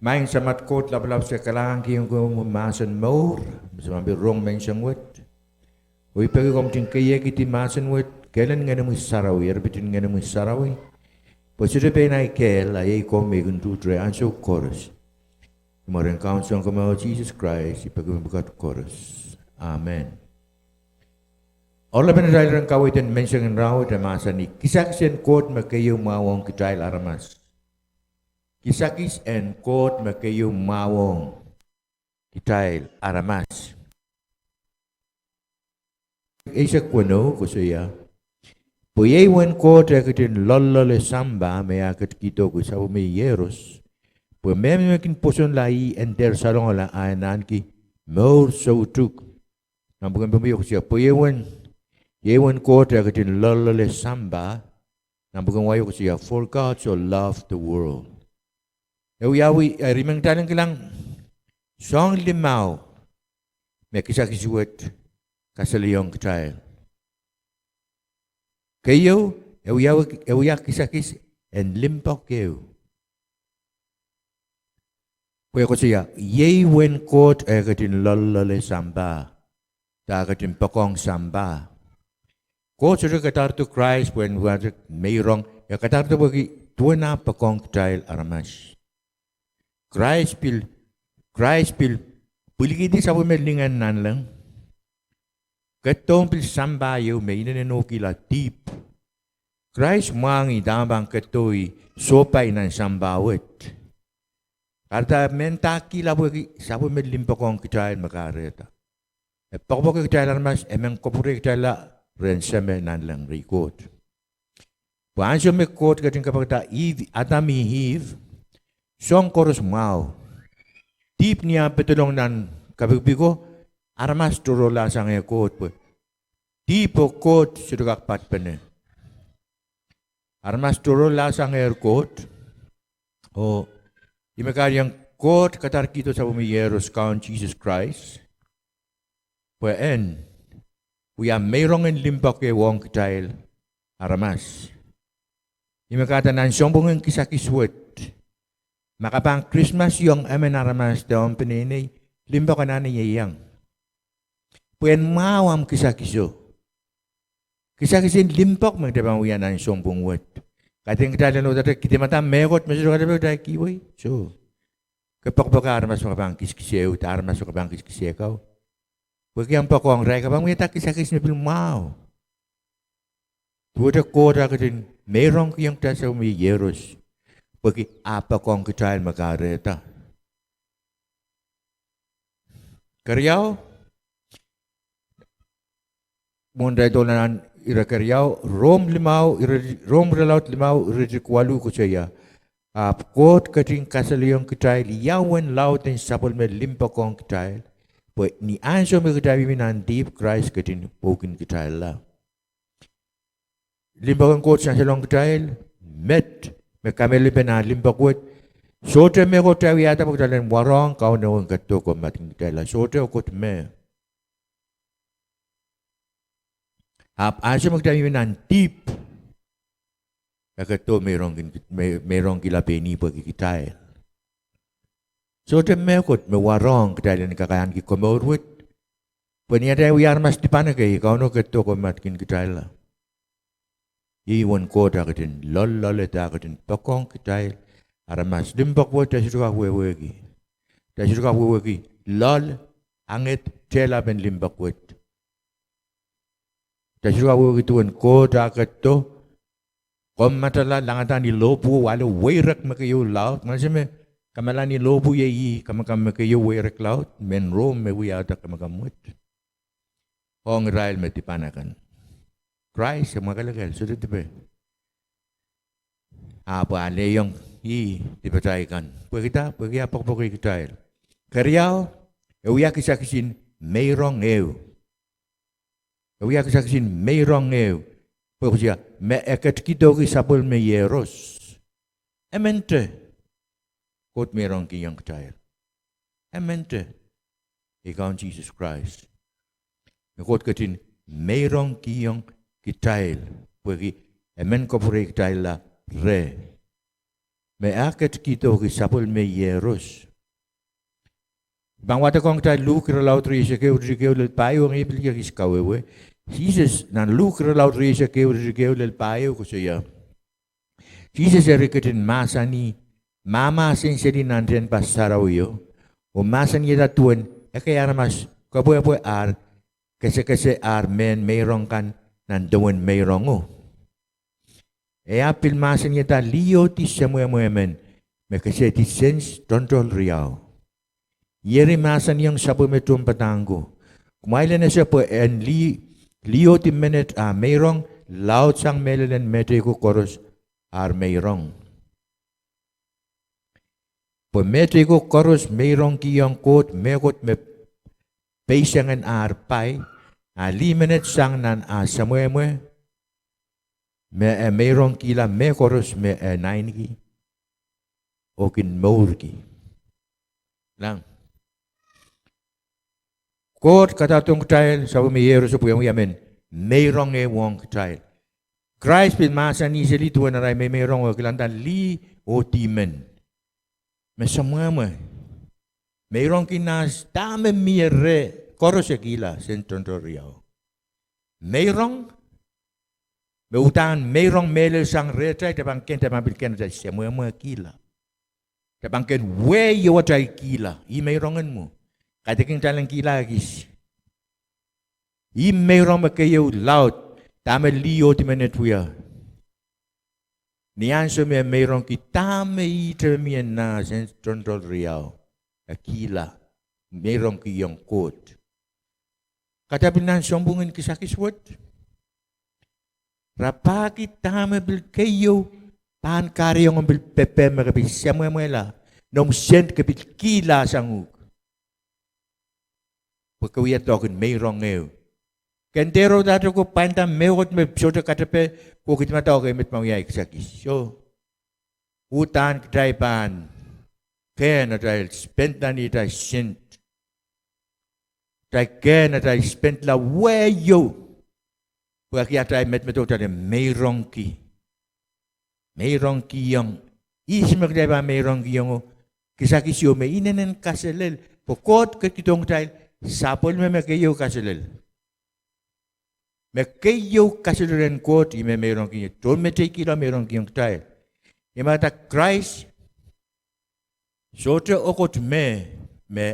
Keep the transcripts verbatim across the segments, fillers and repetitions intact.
Maing Samat Koht Lapalap, se kalahngankihong komwi mahsen mour me se pahn pil rong menseng wet. Oh I peki komw ketin keiekidi mahsen wet kehlen Ngenomwi Sarawi, erpit en Ngenomwi Sarawi, pwe sohte pein ahi kehl, a iei komwi me kin tuhtre ansou koaros. Ni mwaren Kaun Sounkomour Sises Krais I peki mepwukat koaros. Amen. Oaralapen atail rehn kaweid en menseng en rahnwet e mahsanih, kisakis en Koht me keieu mwahu ong kitail aramas. Kisakis en Koht me keieu mwahu ong kitail aramas. Eisek weneu koasoia, pwe iei uwen Koht eh ketin loalloale sampah me e ketikihdohki sapwellime Iehros, pwe mehmen me kin pwosonla ih en dehr salongala a en ahneki mour soutuk. Nan pwuken Pohnpei e koasoia, pwe iei uwen, iei uwen Koht eh ketin loalloale sampah. Nan pwuken wai e koasoia, for God so loved the world. E wiawi, eri I men kitail en kilang soahng limau me kisakis wet kasalehiong kitail. Keieu, e wia, e wia kisakis en limpoak ehu. Pwe e koasoia, iei uwen Koht eh ketin loalloale sampah, de ketin poakohng sampah. Koht sohte kadarodo Krais pwe en wia meirong, e kadarodo pwehki duwen ah poakohng kitail aramas. Krais pil, Krais pil pwilikihdi sapwellime lingen nanleng, ketidohng pil sampah ieu me inenen oh kihla dihp. Krais mwahngih dahme pahn ketido ih, sohpai nan sampah wet. Kahrehda e mehndahkihla pwehki sapwellime limpoakohng kitail me kahrehda. E poakepoake kitail aramas, e men kapwurei kitailla rehn Seme nanleng, rehn Koht. Pwe ansou me Koht ketin kapikada Ihp, Adam oh Ihp, soahng koaros mwahu. Dihp ni ah pedolong nan kapikipiko, aramas tohrohrlahsangehr Koht pwe dihp oh Koht sohte kak patpene. Aramas tohrohrlahsangehr Koht. Oh ih me kahrehiong Koht kadarkihdo sapwellime Iehros, Kaun Sises Krais, pwe en wia meirong en limpoak ehu ong kitail aramas. Ih me kahrehda nan sounpwong en kisakis wet, ma ke pahn Krismasiohng emen aramas de omw peneinei, limpoak anahne ieiang. Pwe en mwahu ahmw kisakiso. Kisakis en limpoak me kitail pahn wia nan sounpwong wet, kaidehn kitail en uhdahte kidimada mehkot me sohte katail pahn kihwei. Soh, ke poakepoake aramas me ke pahn kiskis ehu, de aramas me ke pahn kiskis ehk kau. Pwehki ahmw poakohng irail, ke pahn wiahda kisakis me pil mwahu. Duwehte Koht eh ketin meirongkihong kitail sapwellime Iehros pwehki ah poakohng kitail me kahrehda. Keriau, mwohn atail doula nan ire keriau, Rom limau, ire, Rom irelaud limau, iretikitik waluh koasoia, ahpw Koht ketin kasalehiong kitail ia uwen laud en sapwellime limpoakohng kitail, pwe ni ansou me kitail mihmi nan dihp, Krais ketin pwoukin kitailla. Limpoak en Koht sansalohng kitail, met me kamehlelepen ah limpoak wet, sohte mehkot kitail wiahda pwe kitail en warohng Kauno en ketido koapworopworki kitailla, sohte mehkot me. Ahpw ansou me kitail mihmi nan dihp, e ketido meirong, me, meirongkihla pein ih pwehki kitail. Sohte mehkot me warohng kitail en kak ahneki komour wet, pwe ni atail wia aramas dipan ekei, Kauno ketido koapworopworki kitailla. Ih uwen Koht eh ketin loalloale de ketin poakohng kitail aramas. Limpoak wet, kitail sohte kak wehwehki. Kitail sohte kak wehwehki loal, anged, tehlapen limpoak wet. Kitail sohte kak wehwehki duwen Koht ah ketido. Komw matala, langada ni lohpwuo, ale weirek me keieu laud. Ansou me ke mala ni lohpwuo, iei ih kamakam me keieu weirek laud, mehn Rom me wiahda kamakam wet ong irail me dipan akan. Krais e mwakelekel, sohte dipe. Ahpw e alehiong ih dipatail kan. Pwehkida, pwehki ah poakepoake kitail. Keriau, e wia kisakisin meirong ehu. E wia kisakisin meirong ehu. Pwe koasoia, me e ketikihdohki sapwellime Iehros. Emente Koht meirongkihong kitail. Emente, ei Kaun Sises Krais. Me Koht ketin meirongkihong kitail pwehki e men kapwurei kitailla reh. me e ketikihdohki sapwellime Iehros. I pahn wadekohng kitail Luk irelaud rieisek ehu, ire keu lel pahieu, ngehi pil kak kis kawehwe. Sises, nan Luk irelaud rieisek ehu, ire keu lel pahieu koasoia: Sises eri ketin mahsanih, mahmahsen seli nan tehnpas sarawio, oh mahsanihada duwen ekei aramas kepwehpwe ar kesekese ar mehn meirong kan nan dewen meirongo. E ahpw pil mahsanihada liohdi semwehmwe men me kesehdi sent toantoal riau. Ih eri mahsanihong sapwellime tohnpadahk ko: Kumwail en ese pwe en liohdi menet ah meirong laudsang mehlel en mehtei ko koaros ar meirong. Pwe mehtei ko koaros meirongkihong Koht mehkot me peisengen ar pai, a lih menet sang nan ah semwehmwe, me e meirongkihla mehkoaros me e naineki oh kin mourki. Koht kadarodohng kitail sapwellime Iehros pwe en wia mehn meirong ehu ong kitail. Krais pil mahsanih seli duwen arail meimeirongo, kilangada liohdi men me semwehmwe, meirongki nah dahme mie reh koaros e kihla sent toantoal riau. Meirong, me uhdahn meirong mehlel sang rehtail, kitail pahn kehn, kitail pahn pil kehn atail semwehmwe kihla. Kitail pahn kehn wehio atail kihla. Ih meirongen mwo. Kaidehkin kitail en kihla ekis. Ih meirong me keieu laud, dahme liohdi menet wia. Ni ansou me e meirongki, dahme ihte mie nah sent toantoal riau, e kihla, meirongkihong Koht. Kitail pil nan sounpwungen kisakis wet, rapahki dahme pil keieu pahn kahrehiong omw pil pepehm me ke pil semwehmwehla, noumw sent ke pil kihla sang uhk. Pwe ke wia doadoahk en meirong ehu. Ke dehr udahte ko pwainda mehkot me sohte katepe, ko kihda me doadoahk ehu me pahn wia kisakis. Soh, uhdahn kitail pahn kehn atail spendla ni atail sent. Kitail kehn atail spendla wehio, pwehki atail medemedewe kitail en meirongki. Meirongkihong. Ihs me kitail pahn meirongkihongo? Kisakis ieu me inenen kaselel. Pwe Koht ketikihdohng kitail sapwellime me keieu kaselel. Me keieu kaselel en Koht, ih me meirongki, tohnmeteikihla, meirongkihong kitail. Ih me kitail, Krais sohte okot me, me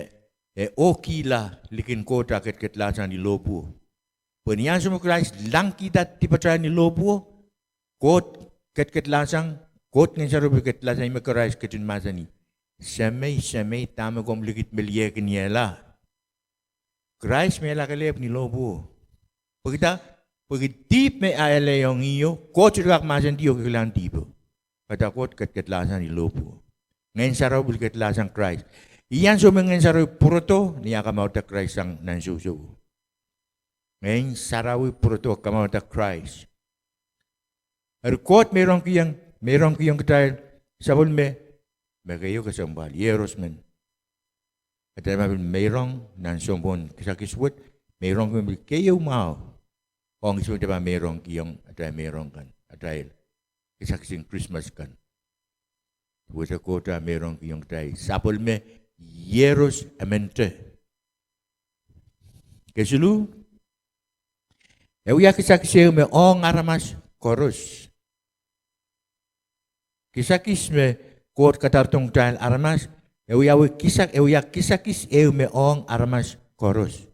e ohkihla likin Koht ah ketiketlahsang ni lohpwuo. Pwe ni ansou me Krais langkihda dipatail ni lohpwuo, Koht ketiketlahsang, Koht Ngehn Sarawi pil ketiketlahsang, ih me Krais ketin mahsanih: Semei, Semei, dahme komw likidmeliehkiniehla? Krais mehla kelehpw ni lohpwuo. Pwekida? Pwehki dihp me e alehiong ih, Koht sohte kak mahsendi oh kihkihlang dihpo. Kahrehda Koht ketiketlahsang ni lohpwuo. Ngehn Sarawi pil ketlahsang Krais. Ih ansou me Ngehn Sarawi pwurodo, ni ah kamaurda Krais sang nan sousou. Ngehn Sarawi pwurodo, kamaurda Krais. Eri Koht meirongkihong, meirongkihong kitail sapwellime me keieu kesempwal, Iehros men. Kitail pahn pil meirong nan sounpwong kisakis wet, meirong me pil keieu mwahu ong ihs me kitail pahn meirongkihong atail meirong kan, atail kisakis en Krismas kan. Duwehte Koht ah meirongkihong kitail sapwellime Iehros emente. Kesiluh, e wia kisakis ehu me ong aramas koaros. Kisakis me Koht kadarodohng kitail aramas, e wia, e wia kisakis ehu me ong aramas koaros.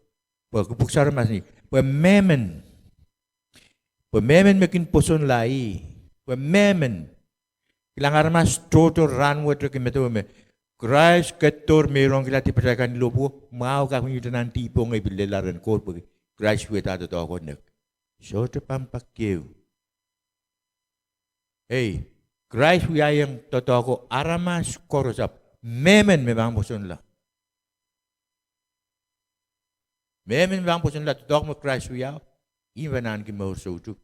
Pwe Pwuhk Sarawi mahsanih, pwe mehmen, pwe mehmen me kin pwosonla ih, pwe mehmen. Kilang, aramas tohto rahnwet kin medewe me Krais ketidohr meirongkihla dipatail kan ni lohpwuo, mwahu kak mihmihte nan dihpo, ngehi pil lella rehn Koht pwe Krais wiahda doadoahko nek. Sohte pahn pak ehu. Ei, Krais wiahiong doadoahko aramas koaros, ahpw mehmen me pahn pwosonla. Mehmen me pahn pwosonla doadoahk me Krais wiahu, ih me pahn ahneki mour soutuk.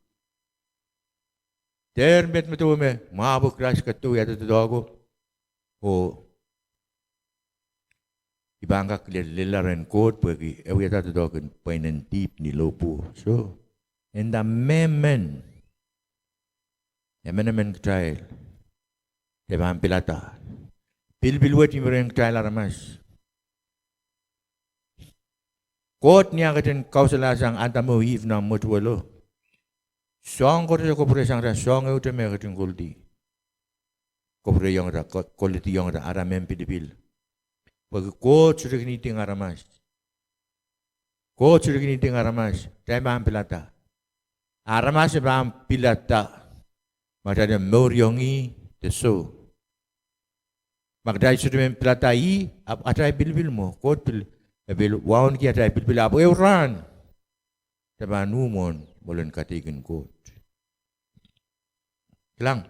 Dehr medemedewe me mwahu pwe Krais ketido wiahda doadoahko, oh I pahn kak lella rehn Koht pwehki e wiahda doadoahk en pweinen dihp ni lohpwuo. Soh, e nda mehmen, emenemen kitail. Kitail pahn pilada. Pilipil wet ih me rehn kitail aramas. Koht ni eh ketin kausalasang Adam oh Ihp nan mwetuwelo, soahng koaros e kapwuresang, soahng ehute me e ketin koledi. Kapwurehiong, ko-, kolediong ara mehn pilipil. Pwehki Koht sohte kin iding aramas. Koht sohte kin iding aramas, kitail pahn pilada. Aramas e pahn pilada ma kitail mouriong ih de soh. Ma kitail sohte men pilada ih, ahpw atail pilipil mwo, Koht pil, e pil wauneki atail pilipil, ahpw ehu rahn kitail pahn uh mwohn mwoalen kadeik en Koht. Kilang,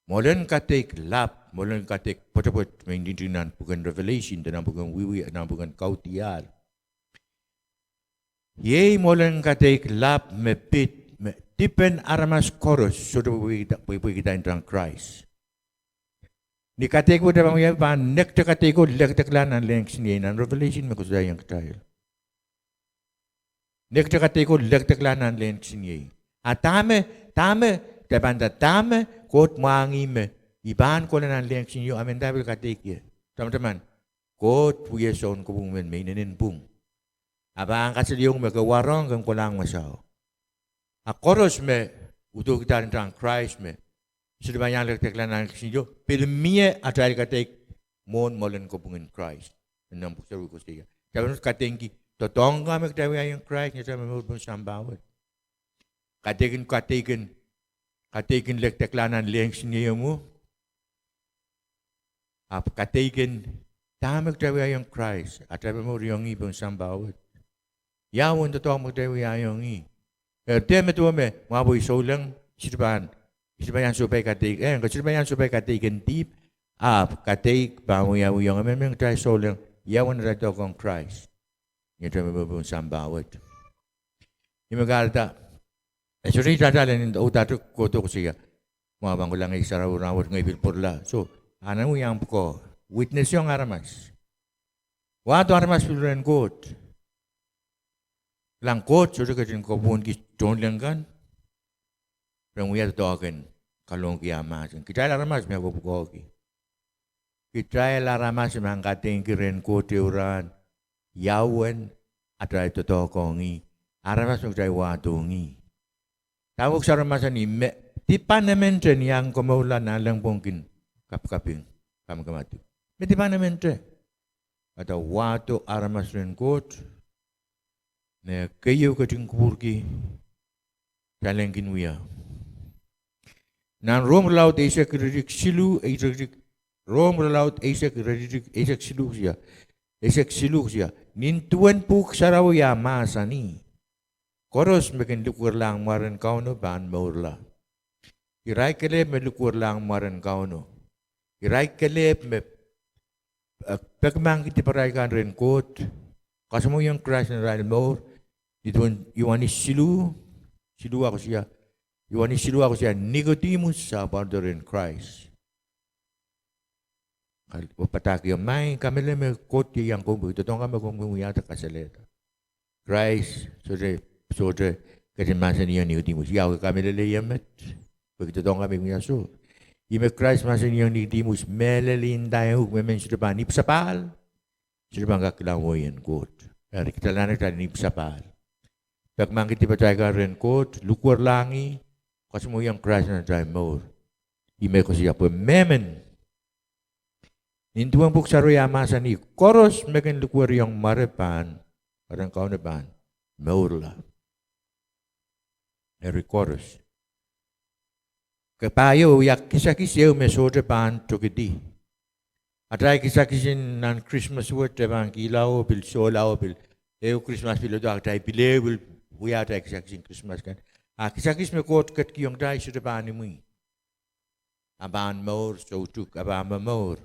mwoalen kadeik lap, mwoalen kadeik pwetepwet me ntingting nan pwuken Revelation de nan pwuken Wiewia, nan pwuken Kaudiahl. Iei mwoalen kadeik lap me pid, me dipen aramas koaros sohte pwe-, pwe-, pweipweikihda ntahn Krais. Ni kadeik wet pahn wiawi, pahn nekte kadeiko lekdekla nan lehn kisiniei, nan Revelation me koasoiaiong kitail. Nekte kadeiko lekdekla nan lehn kisiniei. A dahme, dahme, kitail pahn nda dahme Koht mwahngih me I pahn kohla nan lehn kisiniei, a mendahte pil kadeik ie? Tamataman, Koht wia sounkopwung men me inenen pwung. A pahn kasalehiong me ke warohng, ke kohlahng wasao. A koaros me udohkihdahr ntahn Krais me sohte pahn iang lekdekla nan kisiniei, pil mie atail kadeik mwohn mwoalen kopwungen Krais. Nan pwuhk sarawi koasoia, kitail pahn kadeingki doadoahk kan me kitail wiahiong Krais ni atail momour pohn sampah wet. Kadeik en, kadeik en, kadeik en lekdekla nan lehn kisiniei mwo. Ahpw kadeik en dahme kitail wiahiong Krais, atail momouriong ih pohn sampah wet. Ia uwen doadoahk me kitail wiahiong ih? Eri dehr medewe me mwahu pwe I souleng, I sohte pahn, I sohte pahn iang sohpai kadeik, eh, ke sohte pahn iang sohpai kadeik en dihp, ahpw kadeik pahn wiawihong emenemen kitail souleng, ia uwen atail doadoahk ong Krais ni atail momour pohn sampah wet. Ih me kahrehda, e sohte ih atail en uhdahte kohdo koasoia, mwahu pahn kohla ngehi sarawi rahnwet, ngehi pil pwurala. Soh, a nan wia pwukoa, witnessiong aramas. Wahdo aramas pil rehn Koht. Kilang, Koht sohte ketin koapwohn kis tohnleng kan ren wia doadoahk en kalohki ah mahsen. Kitail aramas me e pwukoahki. Kitail aramas me pahn kadeingki rehn Koht ehu rahn, ia uwen atail doadoahk ong ih, aramas me kitail wahdohng ih. Dahme pwuhk sarawio mahsanih, me dipan emente ni ahng komourla nanleng pwong kin kapikaping, kamakamadipw. Me dipan emente. Kahrehda wahdo aramas rehn Koht, me keieu ketin kupwurki, kitail en kin wia. Nan Rom irelaud eisek iretikitik siluh, eisek, Rom irelaud eisek iretikitik eisek siluh koasoia, eisek siluh koasoia, nin duwen pwuhk sarawio mahsanih, koaros me kin likwerlahng mwaren Kauno pahn mourla. Irail kelehpw me likwerlahng mwaren Kauno, irail kelehpw me, eh, pekimahkki diparail kan rehn Koht, kasamwohiong Krais nan arail mour. Nin duwen Ioanes siluh, siluh a koasoia, Ioanes siluh a koasoia, Nikodemus a pwarodo rehn Krais, oh padahkihong, Maing, kamehlele me Koht ieiang komwi, pwehki doadoahk kan me komw kin wiahda kasalehda. Krais sohte, sohte ketin mahsanihong Nikodemus, Ia ke kamehlele ie met, pwehki doadoahk kan me I wia soh? Ih me Krais mahsanihong Nikodemus, Mehlel I ndaiong uhk, mehmen sohte pahn ipwsapahl, sohte pahn kak kilang wehin Koht. Eri kitail anahne kitail en ipwsapahl, pekimahkki dipatail kan rehn Koht, likwerlahng ih, kasamwohiong Krais nan atail mour. Ih me koasoia, pwe mehmen, nin duwen pwuhk sarawio mahsanih, koaros me kin likwerlahng mwaren Kauno pahn mourla. Eri koaros. Kapahieu, e wia kisakis ehu me sohte pahn tokedi. Atail kisakisin nan Krismas wet, kitail pahn kihla oh pil sohla oh pil, ehu Krismas pil uhdahn kitail pil ehu pil wia atail kisakisin Krismas kan. A kisakis me Koht ketikihong kitail sohte pahn imwi. A pahn mour soutuk, a pahn momour.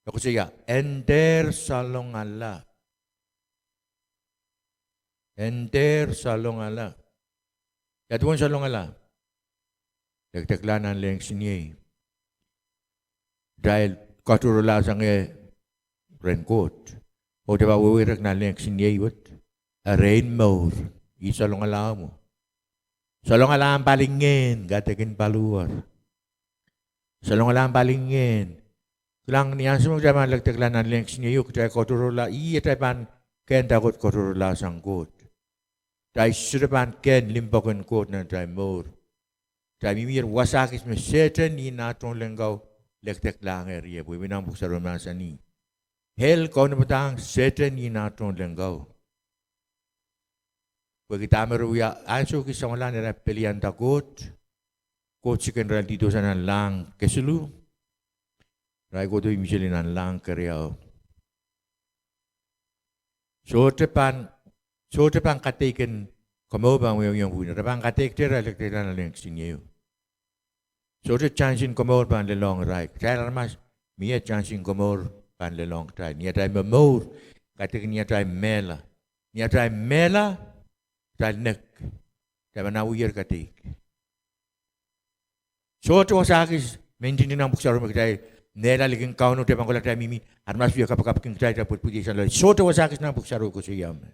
E koasoia, en dehr salongala. En dehr salongala. Ia duwen salongala? Lekdekla nan lehn kisiniei. Kitail katohrala sang rehn Koht, oh kitail pahn wehwehki nan lehn kisiniei wet, erein mour. Ih salongala mwo. Salongala ahn palingehn, kaidehkin paliwar. Salongalahn palingehn. Kilang, ni ansou me kitail pahn lekdekla nanleng kisiniei o, kitail koatorohrla, ih atail pahn kehn kitail koatorohrla sang Koht. Kitail sohte pahn kehn limpoak en Koht nan atail mour. Kitail mihmier wasa kis me Sehdan oh nah tohnleng kau lekdeklahng ie, pwe ih me nan pwuhk sarawio mahsanih, hell kaunopadahng Sehdan oh nah tohnleng kau. Pwehki dahme re wia ansou kis samwalahn, irail pelianda Koht. Koht siken irail dihdo sang nan lahng kesiluh, irail kohdo mihmi seli nan lahng keriau. Sohte pahn, sohte pahn kadeik en komour pahn wiawiong pwihn, re pahn kadeik de irail lekdekla nanleng kisiniei o. Sohte chance en komour pahn lelohng irail. Kitail aramas, mie chance en komour pahn lelohng kitail. Ni atail momour, kadeik ni atail mehla. Ni atail mehla, kitail nek. Kitail pahn wiahier kadeik. Sohte wasa kis me ntingdi nan pwuhk sarawio me kitail mehla likin Kauno, kitail pahn kohla kitail mihmi, aramas wie kapakapkin kitail, kitail pwetpwedier sang loale. Sohte wasa kis nan pwuhk sarawio koasoia me,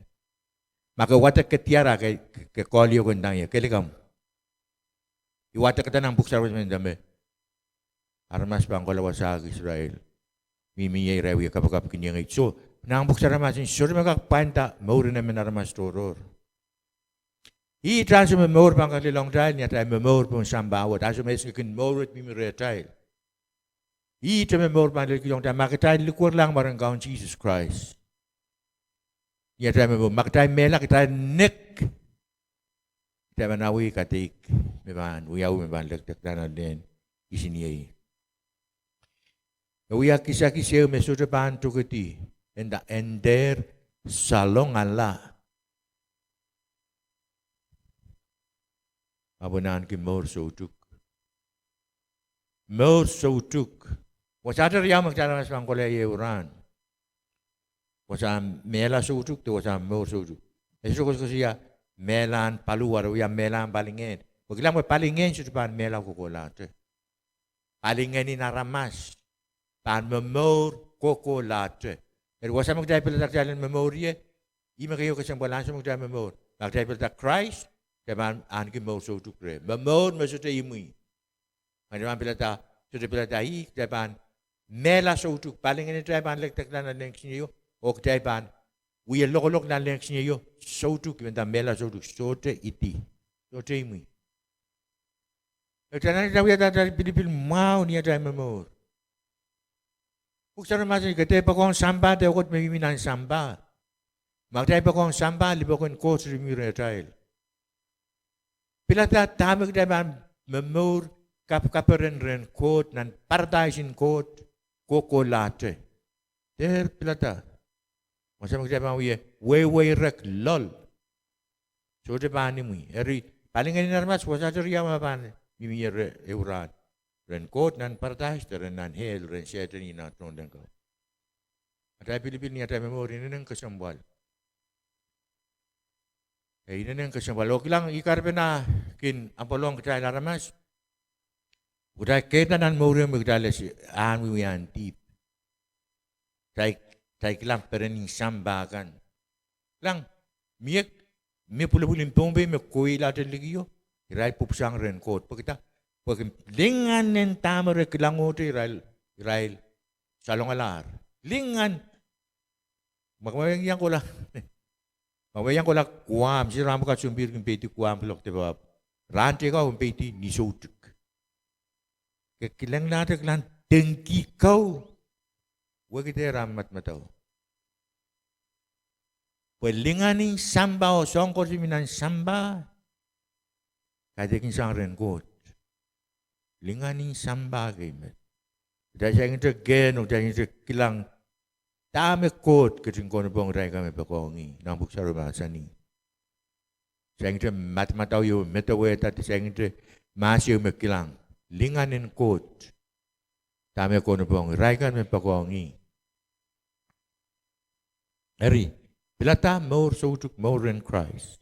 ma ke wadek ke diar a ke, ke koalio, ke ndahng ie, ke likamw. I wadekada nan pwuhk sarawio me nda me aramas pahn kohla wasa kis irail mihmi ie, irail wie kapakapkin ie ngehi. Soh, nan pwuhk sarawio mahsanih sohte me kak pwainda mour en emen aramas tohrohr. Ih ansou me mour pahn kak lelohng kitail, ni atail momour pohn sampah wet, ansou me e kin mour wet mihmi rehtail. Ihte me mour pahn leledohng kitail ma kitail likwerlahng mwaren Kaun Sises Krais. Ni atail momour, ma kitail mehla, kitail nek, kitail pahn awih kadeik me pahn wiawi, me pahn lekdekla nanleng kisiniei. E wia kisakis ehu me sohte pahn tokedi, e nda en dehr salongala, ahpw en ahneki mour soutuk. Mour soutuk. Wasaht riau me kitail aramas pahn kohla ie ehu rahn: wasa mehla soutuk de wasa mour soutuk. E sohte koasokoasoia mehlahn paliwar, wia mehlahn palingehn. Pwe kilang me palingehn sohte pahn mehla kohkohlahte. Palingehn en aramas pahn momour kohkohlahte. Eri wasa me kitail pilada kitail en momour ie, ih me keieu kesempwal: ansou me kitail momour, ma kitail pilada Krais, kitail pahn ahneki mour soutuk reh, momour me sohte imwi. Ma kitail pahn pilada, sohte pilada ih, kitail pahn mehla soutuk. Palingehn atail pahn lekdekla nanleng kisiniei o, oh kitail pahn wie lokolok nanleng kisiniei o soutuk. I men nda mehla soutuk, sohte idi, sohte imwi. E kitail anahne kitail wiahda atail pilipil mwahu ni atail momour. Pwuhk Sarawi mahsanih ke dehr poakohng sampah de koht me mihmi nan sampah. Ma kitail poakohng sampah, limpoak en Koht sohte mihmi rehtail. Pilada dahme kitail pahn momour kapkaperen rehn Koht nan paradais en Koht kohkohlahte. Dehr pilada. Wasa me kitail pahn wie wehwehirek loal, sohte pahn imwi. Eri palingehn en aramas wasaht riau me pahn mihmi ie ehu rahn: rehn Koht nan paradais de rehn nan hell, rehn Sehdan oh nah tohnleng kau. Atail pilipil ni atail momour inenen kesempwal. E inenen kesempwal. Oh kilang, ih kahrepen ah kin apwalong kitail aramas. Kitail keirda nan mour ehu me kitail ese ahn wiwiahn dihp. Kitail, kitail kilang peren en sampah kan. Kilang, mie, mie pwulopwul en Pohnpei me kohihlahte likio, irail pwupwusang rehn Koht. Pwekida? Pwehki lingan en dahme re kilangohte irail, irail salongalahr. Lingan. Ma ke iang kohla, ma ke iang kohla Guam, se rahn pwukat sounpihirki peidi Guam kuloak de pahp, rahn teikan peidi ni soutik. Ke kilenglahte kilang dengki kau wekidehra ahmw madamadau. Pwe lingan en sampah oh soahng koaros me mi nan sampah kaidehkin sang rehn Koht. Lingan en sampah kei me kitail saikinte kehn oh kitail saikinte kilang dahme Koht ketin kaunopohng irail kan me poakohng ih. Nan Pwuhk Sarawi mahsanih saikinte madamadau ieu medewehda, saikinte mahs ieu me kilang lingan en Koht, dahme kaunopohng irail kan me poakohng ih. Eri, pilada mour soutuk, mour rehn Krais.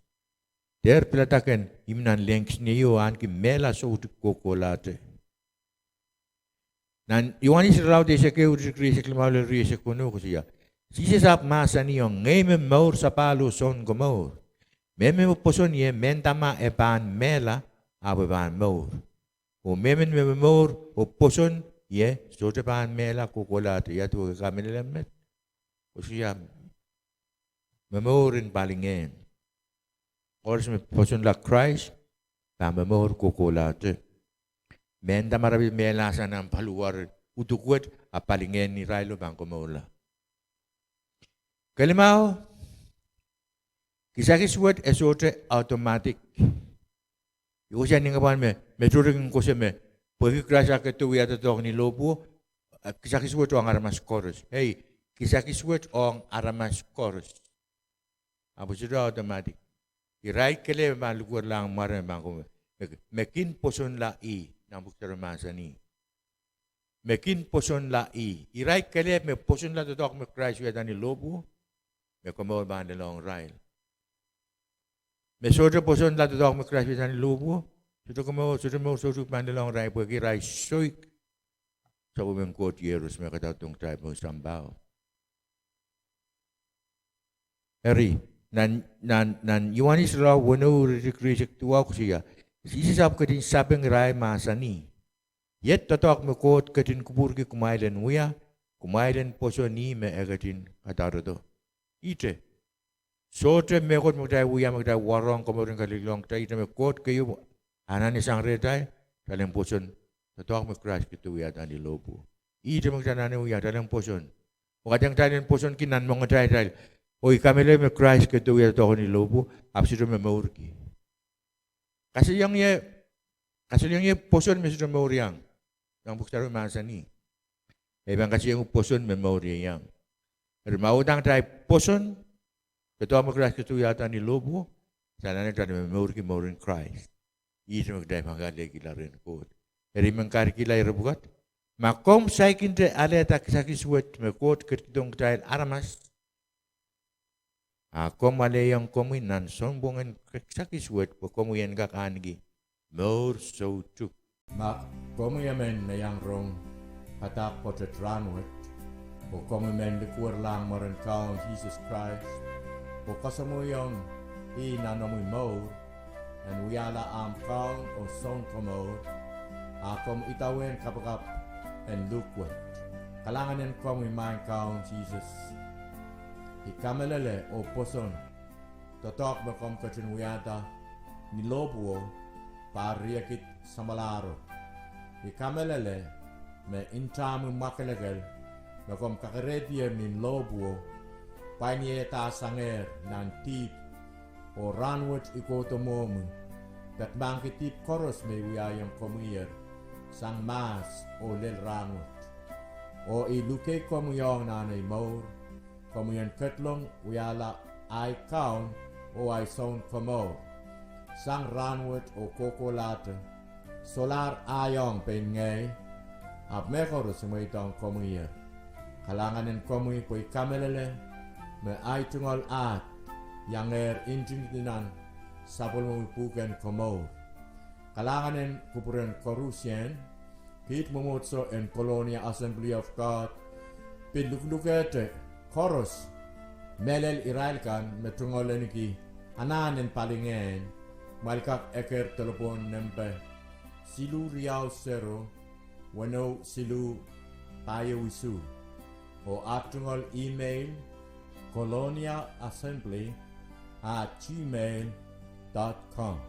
Dehr pilada ken imwi nanleng kisiniei oh ahneki mehla soutuk kohkohlahte. Nan Iohanes irelaud eisek ehu, iretikitik rieisek limau lel rieisek weneu koasoia, Sises ahpw mahsanihong, ngehi me mour, sapahl oh sounkomour. Mehmen me pwoson ie, mehnda ma e pahn mehla, ahpw e pahn mour. Oh mehmen me momour oh pwoson, ie, sohte pahn mehla kohkohlahte, ia duwehte kamehlele met, oh sia momour en palingehn. Koaros me pwosonla Krais pahn momour kohkohlahte. Mehnda ma re pil mehlahsang nan paliwar udukuwet, a palingehn irailo pahn komourla. Kelimau, kisakis wet e sohte automatic. I koasoia ni kapwan me, me tohto kin koasoia me, pwehki Krais a ketido wiahda doadoahk ni lohpwuo, kisakis wet ong aramas koaros. Ei, kisakis wet ong aramas koaros. Ahpw e sohte automatic. Irail kelehpw me pahn likwerlahng mwaren pahn ko, me, me kin pwosonla ih, nan pwuhk sarawi mahsanih. Me kin pwosonla ih. Irail kelehpw me pwosonla doadoahk me Krais wiahda ni lohpwuo, me komour pahn lelohng irail. Me sohte pwosonla doadoahk me Krais wiahda ni lohpwuo, sohte komour, sohte mour soutuk pahn lelohng irail pwehki irail soik sapwellimen Koht Iehros me kadarodohng kitail pohn sampah. Eri, nan, nan, nan Ioanes irelaud weneu iretikitik rieisek duwau koasoia, Sises ahpw ketin sapeng irail mahsanih, iet doadoahk me Koht ketin kupwurki kumwail en wia, kumwail en pwoson ih me e ketin kadarodo. Ihte, sohte mehkot me kitail wia me kitail warohng komouren kaliliong kitail, ihte me Koht keieu anahne sang rehtail, kitail en pwoson doadoahk me Krais ketido wiahda ni lohpwuo. Ihte me kitail anahne wia, kitail en pwoson. Oh kaidehn kitail en pwosonki nan moangatail, oh I kamehlele me Krais ketido wiahda doadoahk ni lohpwuo, ahpw sohte momourki. Kasalehiong ie, kasalehiong ie pwoson me sohte mour iang, nan pwuhk sarawi mahsanih. E pahn kasalehiong pwoson me mour ieiang. Eri ma udahn kitail pwoson doadoahk me Krais ketido wiahda ni lohpwuo, kitail anahne kitail en momourki mouren Krais. Ihte me kitail pahn kalehkihla rehn Koht. Eri I men kakehlailih ire pwukat, ma komw saikinte alehda kisakis wet me Koht ketikihdohng kitail aramas, a komw alehiong komwi nan sounpwongen kisakis wet pwe komwi en kak ahneki mour soutuk. Ma komwi emen me iang rong padahk pwoatet rahnwet, oh komwi men likwerlahng mwaren Kaun Sises Krais, oh kasamwoiong ih nan omwi mour, en wiahla ahmw Kaun oh Sounkomour, a komw idawehn kapakap en luhk wet. Kalahngan en komwi Maing Kaun Sises. I kamehlele oh pwoson doadoahk me komw ketin wiahda ni lohpwuo, pahr riekid samwalahro. I kamehlele me ntahmwi mwakelekel me komw kakerehdier ni lohpwuo, pwain ieiedahsangehr nan dihp, oh rahnwet I kohdo mwohmwi, peki mahkki dihp koaros me I wiahiong komwiher, sang mahs oh lel rahnwet. Oh I luke komwi ong nan ei mour, komwi en ketlong wiahla ahi Kaun oh ahi Sounkomour, sang rahnwet oh kohkohlahte, solahr ahi ong pein ngehi, ahpw mehkoaros I mweidohng komwiher. Kalahngan en komwi pwe I kamehlele me ahi tungoal ahd iangehr ntingdi nan sapwellimomwi pwuhken komour. Kalahngan en kupwuren koarusie, kiht mwomwohdiso en Colonia Assembly of God pil luhlukehte koaros, mehlel irail kan me tungoal ahneki anahn en palingehn, kumwail kak eker delepwohn nempe siluh riau sero, weneu siluh, pahieu isuh, oh aht tungoal email, colonia assembly at gmail dot com.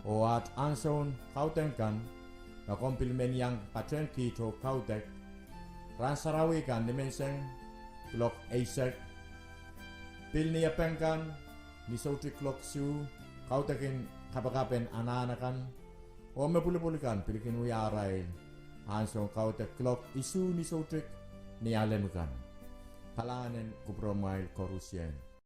Oh aht ansoun kaudok kan, ma komw pil men iang patehng kiht oh kaudok, rahn sarawi kan nimenseng kuloak eisek, pil Niepeng kan ni soutik kuloak isuh, kaudokin kapakap en anahn akan, oh me pwulopwul kan pil kin wia arail ansoun kaudok kuloak isuh ni soutik Nialem kan. Kalahngan en kupwuromwail koarusie.